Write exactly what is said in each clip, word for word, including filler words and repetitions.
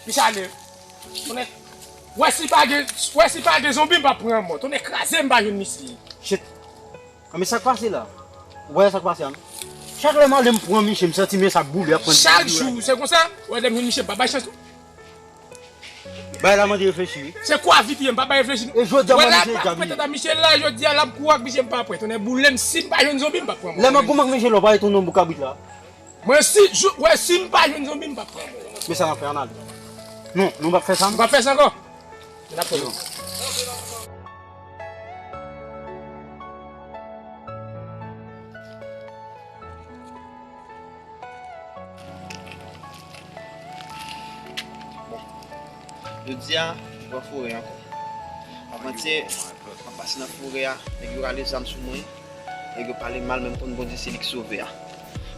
Misye ale. Tonnè. Wè si pa gen, wè si pa gen zonbi, m p ap pran mò. Tonnè kraze m pa jwenn misye. Shit. Anben, sa k pase la? Ou wè sa k pase a, non? Chak lè m ale, m pran misye, m santi men sa boule, ap pran. Chak jou, se konsa? Wè, lè m jwenn misye, m pa bay chans, non. Bagay la mande reflechi, wi. Se kwa vit ye, m pa bay reflechi, non. E jodi a, wè, m la, misye, m pa pran tèt a misye la, jodi a, l ap kouri ak misye, m pa pran. Tonnè boule m, si m pa jwenn zonbi, m pa pran mò. Lè m ap goumen ak misye la, w pa retou non bou kabrit la. Mwen si, jou, wè, si m pa jwenn zonbi, m p ap pran mò. Men sa n ap fè, ann ale. Non, nou p ap fè sa, non. Nou p ap fè sa ankò. N ap fè sa. Bon. Jodi a, m pran forè ankò. Avantyè, m ap pase nan forè a, nèg yo rale zam sou mwen. Nèg yo pale mal, men m konn Bondye se li k sovè a.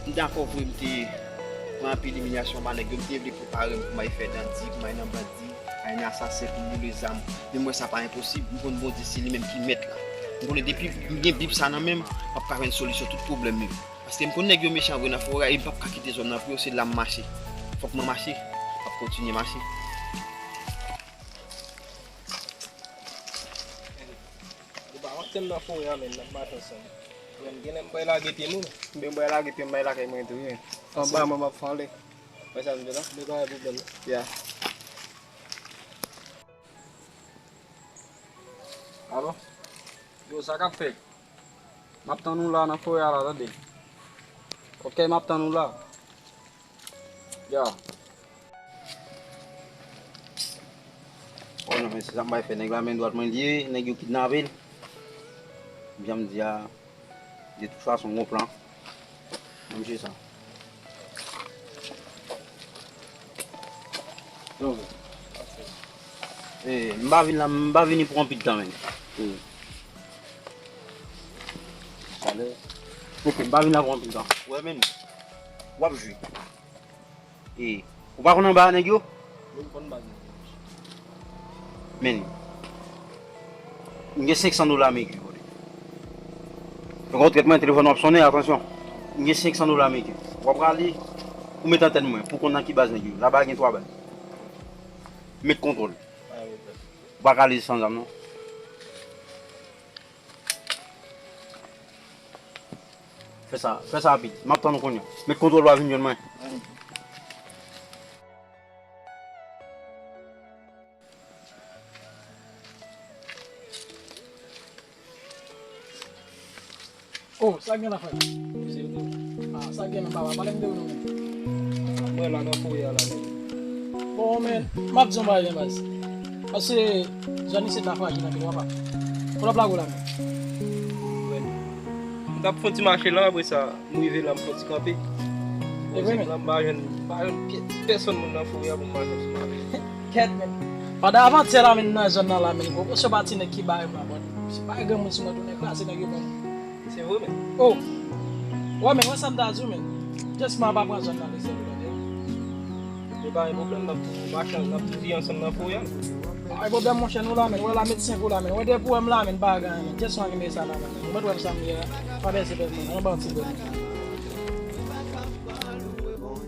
M dakò vre, m te pran anpil imilyasyon anba nèg yo, m te vle prepare m pou m al fè dandi, pou m al nan bandi, al nan asasen, pou m boule zam. Men m wè sa pa enposib, m konn Bondye se li menm ki mèt la. M konnen depi m gen Bib sa nan men m, m ap ka jwenn solisyon tout pwoblèm yo. Paske m konn nèg yo mechan vre nan forè a, e m p ap ka kite zòn nan pou yo, se la m mache. Fòk mwen mache, m ap kontinye mache. Depi avan ke m nan forè a, men n ap mache ansanm. Men gen lè m bay lage pye m, wi. Gen lè m bay lage pye m, bay lakay mwen tou, wi. Anba mwen, m ap fè anlè. Wè sa m di la? Men pa gen pwoblèm. Ya. Alo? Yo, sa k ap fèt? M ap tann ou la nan forè a la, tande. Ok, m ap tann ou la. Ya. Oh non, men se sa m bay fè nèg la, men dwat mwen li ye, nèg yo kidnape l. Jan m di a, de tout fason, gon plan. Mwen se sa. Yo. Eh, m pa vin la, m pa vini pou anpil tan, men. Eh. Talè. Ok, m pa vin la pou anpil tan. Wè, men. W ap jwi. E, ou pa konn anba a nèg yo? Wi, m konn baz nèg yo. Men, m gen senk san dola ameriken kote. Fè yon trètman, telefòn w ap sonnen, atansyon. M gen senk san dola ameriken. W ap rale, ou met antèn mwen, pou konn nan ki baz nèg yo. Laba gen twa baz. Met kontwòl. Ou pa ka ale san zam, non. Fè sa, fè sa rapid. M ap tann ou kounye a. Met kontwòl w a vin jwenn mwen. Oh, sa gen la, frè? Ah, sa gen nan baba? Pale m de ou non, men. Mwen la nan forè a la, men. Bon, men, m ap di yon bagay, men, baz. Paske zòn isit la frajil anpil, w ap, w ap lage w la, men. Mwen, m t ap fè yon ti mache la, apre sa, m rive la, m fè yon ti kanpe. E vre, men. Koze m la, m pa jwenn, m pa jwenn pye-, pèsonn moun nan forè a pou m mache sou mache. Kèt, men. Pandan avantyè la, men, nan zòn nan la, men, gwo pwosyon pa ti nèg ki bare m la, bon, se pa granmoun sou mwen, tou nèg la, se nèg yo bon. Se vre, men. Oh! Wè, men, wè sa m ta di w, men. Just man pa pran zòn nan lezè, tande. Yo pa gen pwoblèm, n ap tou mache, n ap tou viv ansanm nan forè a. Pa gen pwoblèm, monchè, nou la, men. Wè la, met senk ou la, men. Wè depi w wè m la, men, pa gen anyen, men. Just man ki mete sa la, men. Ou mèt wè m sa m ye a. Pa bèze pèp, men. Anba ti bèl, men.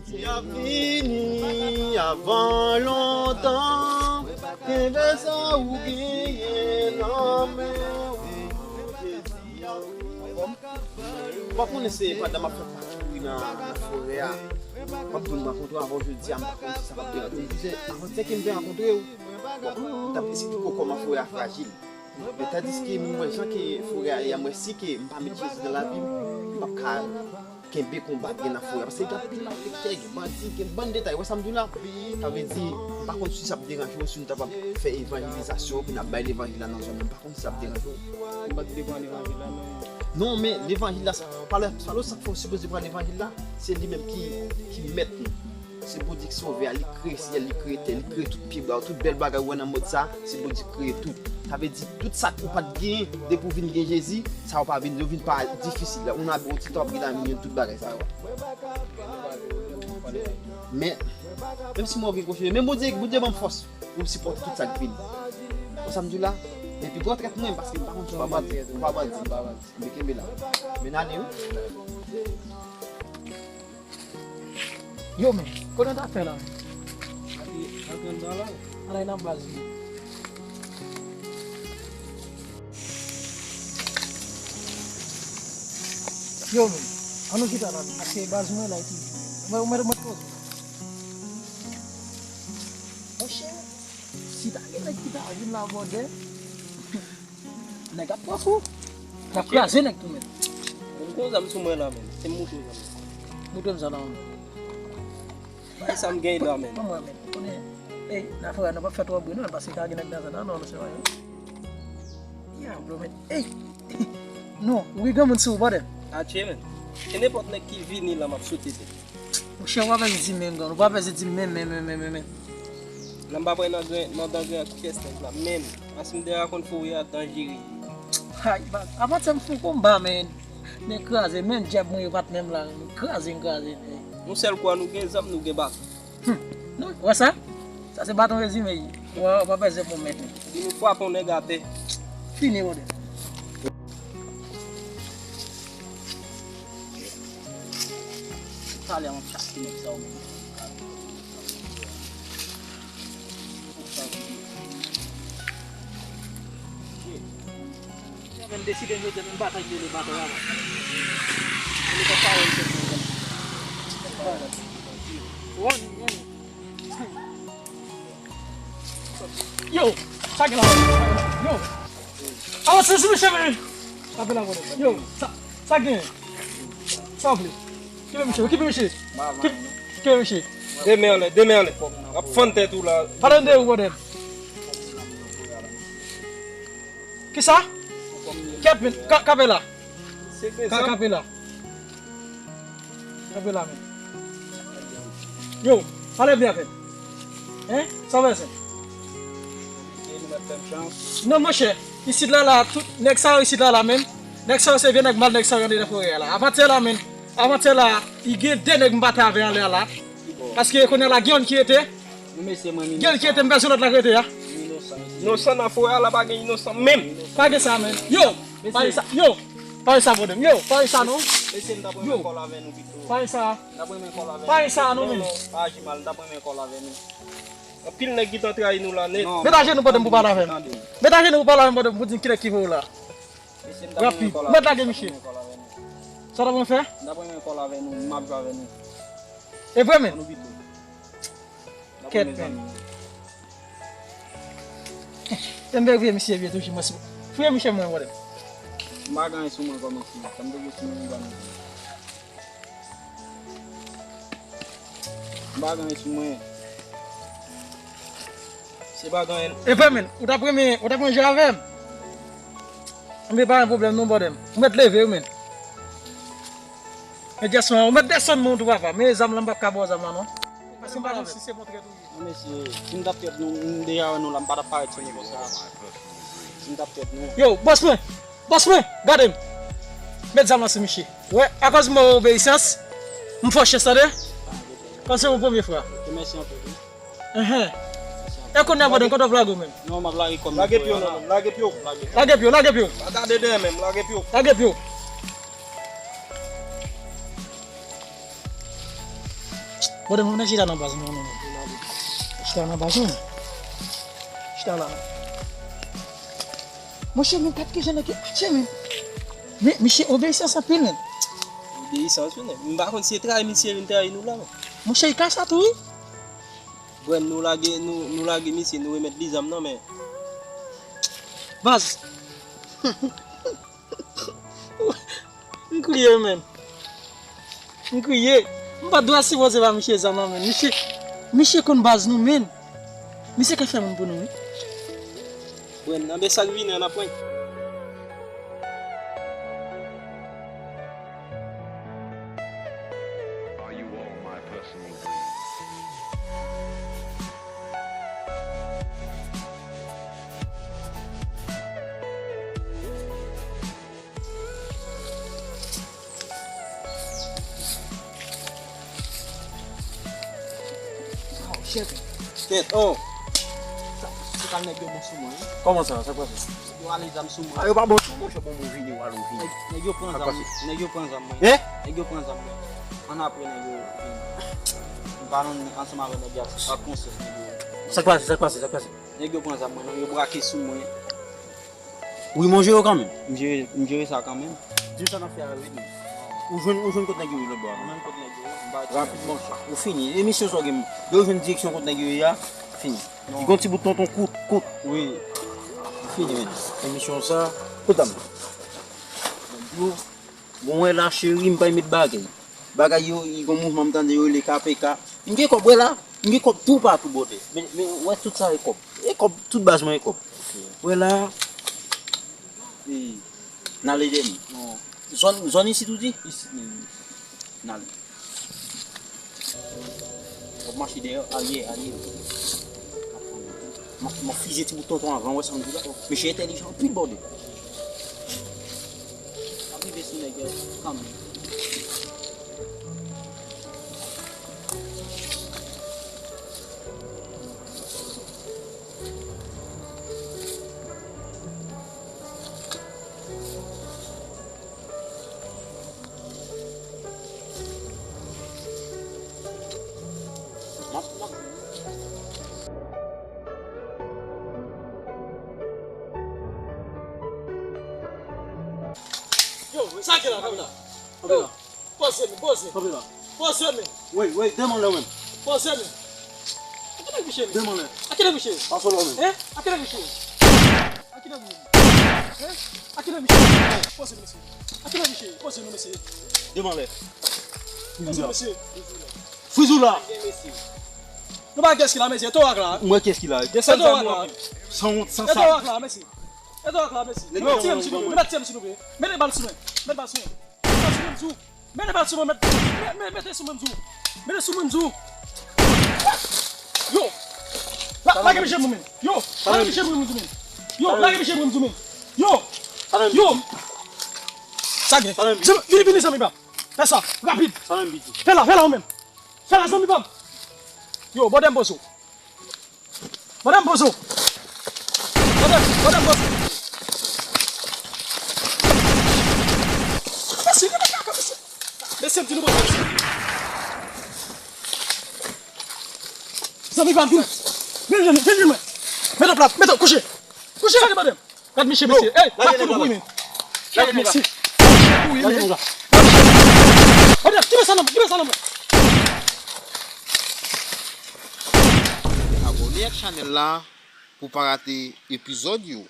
Y ap vini avan lontan, kenbe sa ou genyen nan men w. Ou pa konnen se pandan m ap fè patwouy nan, nan forè a, m ap di w m rankontre w avan jodi a, m pa konn si sa p ap deranje w. M di se avantyè ke m te rankontre w. Bon, m t ap esplike w kòman forè a frajil. Men tandiske m wè jan ke forè a ye a, m wè si ke m pa met Jezi nan lavi m, m p ap ka kenbe konba k gen nan forè a. Paske gen anpil malfektè, gen bandi, gen bann detay. Ou wè sa m di w la? Sa vle di, m pa konn si sa ap deranje w, si nou ta va fè evanjelizasyon, pou n ap bay levanjil la nan zòn nan. M pa konn si sa ap deranje w. M pa t vle pran levanjil la, non. Non, men levanjil la, sa, pa lè, sa lè sa k fè w sipoze pran levanjil la, se li menm ki, ki mèt nou. Se Bondye ki sove a, li kreye syèl, li kreye tè, li kreye tout pyebwa yo, tout bèl bagay ou wè nan mond sa, se Bondye ki kreye tout. Sa vle di, tout sa ou pa t genyen, depi w vin gen Jezi, sa yo pa vin, yo vin pa difisil. Lè ou nan yon ti tan, w ap gen nan men tout bagay sa yo. Men, menm si mwen gen kòchè, men Bondye, Bondye ban m fòs pou m sipòte tout sa k vini. Ou sa m di w la? Men pi gran trèt mwen, paske m pa konn si w pa bandi, ou pa bandi. M te kenbe la. Men n ale wi. Yo, men, kote n ta fè la? Antre, antre Alay nan baz li. Yo, men, an nou chita la, men, paske baz mwen la, epi, mwen, mwen, mwen, poze. Monchè, si ta gen nèg ki ta vin la, bòdè, nèg ap pran kou. Y ap kraze nèg tou, men. Mwen gon zam sou mwen la, men. Se m moute zam. Moute m sa la, men. Ki sa m gen la, men? Ban mwen, men. Konnen, ey, nan frè, nou p ap fè twò bri, non, paske ka gen nèg nan zòn nan, non, non, se yon. Dyablo, men. Ey! Non, ou gen granmoun sou ou, bòdè. Atche, men. E nenpòt nèg ki vini la, m ap sote tèt. Monchè, ou pa bezwen di men, gang. Ou pa bezwen di men, men, men, men, men, men. Nan m pa pran nan gren, nan dan gren ak kès nèg la, menm. Paske m deja konn fouri a danjere. Hay, baz. Avantyè m fè yon konba, men. Men kraze, men djab mwen yo pa t menm la. Kraze, kraze, men. Yon sèl kou a nou gen zam, nou gen baton. Hmm. Non, ou wè sa? Sa se baton rezime, wi. Ou wè, ou pa bezwen pou mèt, wi. Si nou frape yon nèg atè. Fini, bòdè. Talè an chak ki nèg sa yo menm. Yo menm deside nou de menm batay de le batay avan. Ou pa pawòl se pou. Wani, wani. Yo, sa gen la. Yo. Avanse sou mesye, men. Tape la, bòdè. Yo, sa, sa gen. Sa w vle? Kipe misye, kipe misye. Kipe, kipe misye. De men anlè, de men anlè. W ap fann tèt ou la. Pale de ou, bòdè. Kisa? Kèt, men, ka-, kanpe la. Ka-, kanpe la. Kanpe la, men. Yo, pale byen avè m. Hein? Sa w fè sa? Non, monchè. Isit la, la, tout nèg sa yo isit la, la, menm. Nèg sa yo se vye nèg mal, nèg sa yo anndan forè a la. Avantyè la, menm. Avantyè la, i gen de nèg m batay avè anlè a la. Paske kounye a la, gen youn ki rete. Gen youn ki rete, m pèse lòt la k rete a. Inosan nan forè a la, pa gen inosan menm. Pa gen sa, menm. Yo, pale sa, yo, pale sa, bòdè m. Yo, pale sa, non. Mesye, m t ap renmen kòl avè nou pito. Pale sa. M t ap renmen kòl avè nou. Pale sa, non, menm. Non, non, pa aji mal, m t ap renmen kòl avè nou. Anpil nèg gentan trayi nou la nèt. Met ajenou, bòdè m, pou pale avè m. Met ajenou pou pale avè m, bòdè m, pou di m kilè ki voye w la. Rapid. Ou mèt lage misye. Sa w t ap renmen fè? M t ap renmen kòl avè nou, m ap jwe avè nou. E vre, men? Kèt, men. Tande vre misye vye toujou, mwen si. Fouye misye mwen, bòdè. M pa gen anyen sou mwen kòm si. Sa m te gen sou mwen, m pa gen. M pa gen anyen sou mwen. Se pa gen anyen. E pa, men, ou t ap renmen, ou t ap renmen jwe avè m? Anben, pa gen pwoblèm non, bòdè m. Ou mèt leve wi, men. Men Jason, ou mèt desann men tou, papa. Men zam lan, m p ap ka ba w zam lan, non. Paske m pa janm si se bon trèt ou ye. Non, mesye, si m t ap trèt nou, m deja wè nou la, m pa t ap parèt sou nou konsa. Si m t ap trèt nou. Yo, bòs mwen! Bòs mwen! Gade m! Met zam lan sou misye. Wè, akòz m ba w obeyisans, m fè w chèz, tande? Kòm se yon premye fwa. Ok, mèsi anpil, wi. Enhen. E kounye a, bòdè m, kote w ap lage w menm? Non, m ap lage kò m. Lage pye w, non, lage pye w. Lage pye w, lage pye w. Pa gade dèyè menm, lage pye w. Lage pye w. Bòdè m, nou chita nan baz, non, non, non. Chita nan baz, non. Chita la. Monchè, men gad kijan nèg yo atche, men. Men, misye obeyisans anpil, men. Obeyisans, men. M pa konn si se trayi misye vin trayi nou la, men. Monchè, e ka sa tou, wi. Bwè, nou lage, nou, nou lage misye, nou remèt li zam nan, men. Baz. M kriye, men. M kriye. M pa t dwe sipoze ba misye zam nan, men. Misye, misye konn baz nou, men. Misye ka fè moun pou nou, wi. Bwè, anben sa k vini an, n ap pran. Are you all my personal dreams? Oh, shit. Kèt, oh. Sa, se pa nèg yo bon sou mwen, wi. Kòman sa? Sa k pase? Yo ale zam sou mwen. A, yo pa bon sou mwen, chè, bon, bon, vini, w al, ou vini. Nèg, nèg yo pran zam, nèg yo pran zam mwen. Eh? Nèg yo pran zam mwen. Ann apre nèg yo vini. M pa nan ansanm avè nèg yo ak konsyans nèg yo. Sa k pase, sa k pase, sa k pase? Nèg yo pran zam mwen, non, yo brake sou mwen. Wi, men w jere yo kanmenm. M jere, m jere sa kanmenm. Di m sa n ap fè a, wi. Ou jwenn, ou jwenn kot nèg yo ye lòtbò a, non? Mwen kot nèg yo ye, m pa di. Rapid, monchè. Ou fini. Emisyon sa w gen. Lè w jwenn direksyon kot nèg yo ye a, fini. Non. Li gon ti bout tonton kout, kout. Wi. Ou fini, men. Emisyon sa, kote m? Bon, wè la, cheri, m pa met bagay. Bagay yo, i gon mouvman m tande yo rele K P K. M gen kòb, wè la. M gen kòb toupatou, bòdè. Men, men, wè, tout sa e kòb. E kòb, tout baz mwen e kòb. Wè la. E, n ale dèyè m. Non. Zòn, zòn isit ou di? Isit menm. N ale. W ap mache dèyè, aryè, aryè. M ap, m ap fize ti bout tonton avan, wè sa m di la. Mesye entèlijan anpil, bòdè. M ap rive sou nèg yo kanmenm. Yo, sa ki la, kanpe la. Kanpe la. Poze men, poze. Kanpe la. Poze men. Wey, wey, demen lè menm. Poze men. A ki nèg mouche? Demen lè. A ki nèg mouche? Pase lò menm. Hein? A ki nèg mouche? A ki nèg mouche? Hein? A ki nèg mouche? Poze men, mesye. A ki nèg mouche? Poze men, mesye. Demen lè. Poze men, mesye. Frizou la. Nou pa kès ki la, mesye. E torak la. Mwen kès ki la. Gen sèl zam yo. Sanwont, sansal. E torak la, mesye. E torak la, mesye. Mete tiyèm, silvouplè. Mete tiyèm, silvouplè. Mete bal sou mwen. Mete bal sou mwen. Mete bal sou mwen, silvouplè. Mete bal sou mwen, m di w. Mete sou mwen, m di w. Mete sou mwen, m di w. Yo. La, lage miche pou mwen. Yo. Lage miche pou mwen, m di w, men. Yo, lage miche pou mwen, m di w, men. Yo. Yo. Sa gen. Vini, vini, zanmi pa m. Fè sa, rapid. Fè la, fè la ou menm. Fè la, zanmi pa m. Yo, bòdè m poze w. Bòdè m poze w. Bòdè, bòdè m poze w. Mesye, gade kaka, mesye. Mesye, m di nou bòdè, mesye. Zanmi pa m, vini. Vini, vini, vini, vini. Mete w plat, mete w kouche. Kouche, gade bòdè m. Gad mesye, mesye. Ey, m ap fout ou kouri, men. Gad mesye. M ap fout ou kouri, men. M ap fout ou kouri. Odè, kite sa nan mwen, kite sa nan mwen. Abòne ak chanèl la pou w pa rate epizòd yo.